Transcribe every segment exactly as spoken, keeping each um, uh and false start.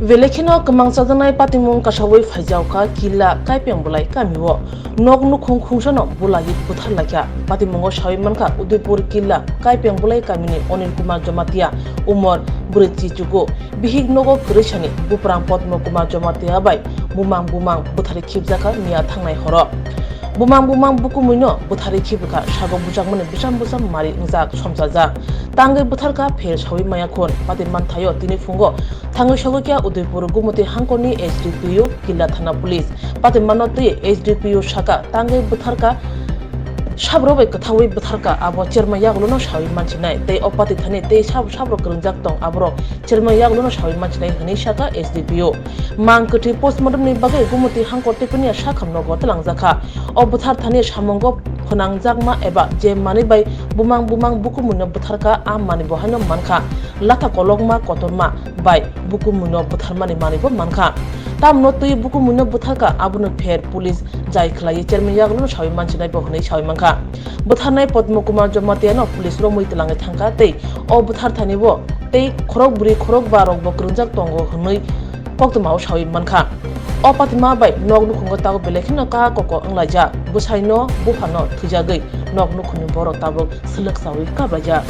Belai kheno kwmang chajaknai patimung kasawi phaijaokha Killa Kaipeng Bwlai kamio. Nok nukhung khungsano bulaiwi bwtharlaikha. Patimungo sawi mankha Udaipur Killa Kaipeng Bwlai kamini Onil Kumar Jamatia, umor brwi chichugo. Bihik nogo kwrwisani buprang Padma Kumar Jamatia bai bumang bumang bwtharwi khibjakha miya thangnai horo. Bumang bumang bukumuino bwtharwi khibwkha, sago bujakmani bwsam bwsam mari wngjak somsajak. Tangwi bwtharkha pher sawi maya khun. Pati manthaio tini phungo thangwi sogwi kha Udaipur Gumoti hangkorni S D P O Killa Thana Police. Pati mano twi S D P O saka tangwi bwtharkha, sabro bai kwthawi bwtharkha, abo cherma yagulono sawi manchinai. Tei o pati thani tei sab-, sabro kwrwngjak tong aborok cherma yagulono sawi manchinai hwnwi saka S D P O. Mang kwthwi postmortem ni bagwi Gumoti hangkor Tipania sakham nogo twlangjakha. O bwthar thani samungo phwnangjakma eba je manwi bai bumang bumang bukumuino bwtharkha, a manwi bo haino mankha latha kolokma kotorma bai bukumuino bwtharmani manwi bo mankha. Tamno twi bukumuino bwtharkha, abono pher police jai khlaiwi cherma yagulono sawi manchinai bo hwnwi sawi mankha. Bwtharnai Padma Kumar Jamatiano police romwi twlangwi thangkha tei o bwthar thani bo tei khorok bwrwi khorok ba rok bo kwrwngjak tongo hwnwi koktwmao sawi mankha. O patima bai nok nukhungo tabuk belai kheno kaha koko wnglaijak. Bwsaino buphano thwijagwi nok nukhungni borok tabuk swlwk sawi kaplaijak.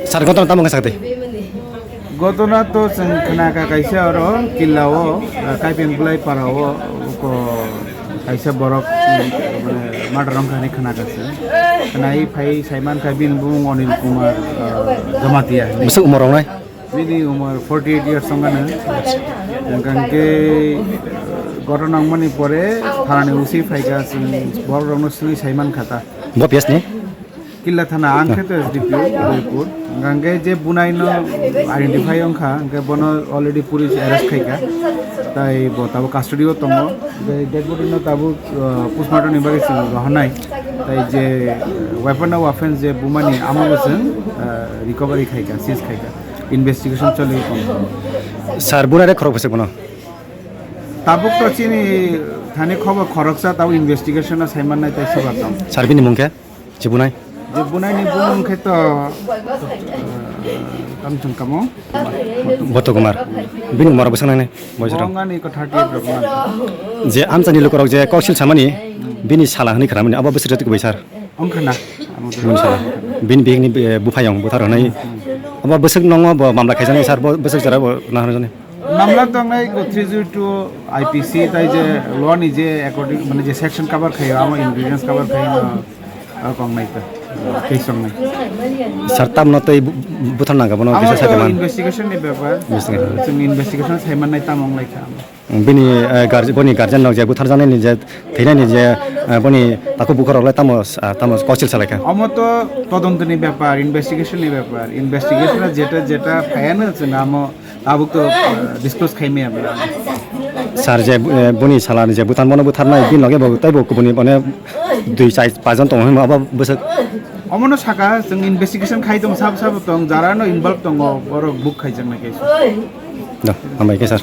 Sir, gotona tamo wngkha sakti? Gotona to chwng khna kha kaisa oro Killa o, ah, Kaipeng Bwlai para o, ko kaisa borok, mm, mane murder wngkha hinwi khna kha se. Khna i phai saiman kha bini bumung Onil Kumar, ah, Jamatia. Bwswk umor wngnai? Bini umor forty eight years wngkha no. Hwnkhe, ah, gotona wngmani pore thanani usi phaikha, chwng borok rokno swngwi saiman kha ta. Bo P S ni? Killa thana, ang khe to S D P O, Udaipur. Hwnkhe je bunai no identify wngkha, hwnkhe bono already police arrest khaikha. Tai bo tabuk custody o tongo. Tei dead body no tabuk, uh, postmortem ni bagwi chwng rohornai. Tai je, uh, weapon of offense je bumani amo bo chwng, uh, recovery khaikha, seize khaikha. Investigation choli tongo. Sir, bunai rok khorok bwswk bono? Tabuk to chini thani khobor khoroksa, tabuk investigation o saiman nai tai soba tong. Sir, bini mung khe? Chibunai? Je bunai ni bumung khe to, eh, tamo chwng kamo? Boto Kumar. Bini umar bwswk nangnai? Boyos rok. Bong ani ko thirty eight rok man. Je amchani lukurok je koksil samani, bini sala hwnwi khwnamani, abo bwswk jati kubai sir? Wngkha na. Bini sala. Bini bihikni, eh, buphayong, buthar hwnwi. Abo bwswk nongo bo mamla khaijaknai sir, bo bwswk jora bo nahar jani. Mamla tongnai ko three zero two I P C tai je law ni je according mane je section cover khayo, amo ingredients cover khayo, no, ah, kong nai ta. Case ong nai. Sir, tamno tei bu-, buthar nangkha bono kisa amo to sakhe man. Investigation ni bepar. Investigation. Chwng investigation sai man nai tam ong lai kha. Bini, eh, guardi-, boni guardian rok je buthar janai ni je, thwinai ni je, eh, boni takhuk bukhuk rok le tamo, ah, tamo kosil salai kha. Omo to todonto ni bepar, investigation ni bepar. Investigation jeta, jeta phayano chwng amo Tabuk to, eh, disclose khai maya bwla. Sir, je, eh, boni sala ni je buthar, bono butharnai, bini loge bo tei bo kubuni mane dui, char, pach jon tongo hinma abo bwswk. Omono saka, chwng investigation khai tong, sabo, sabo tong, jara no involve tongo, borok book khaijaknai kaisa. Da, hambai khe sir.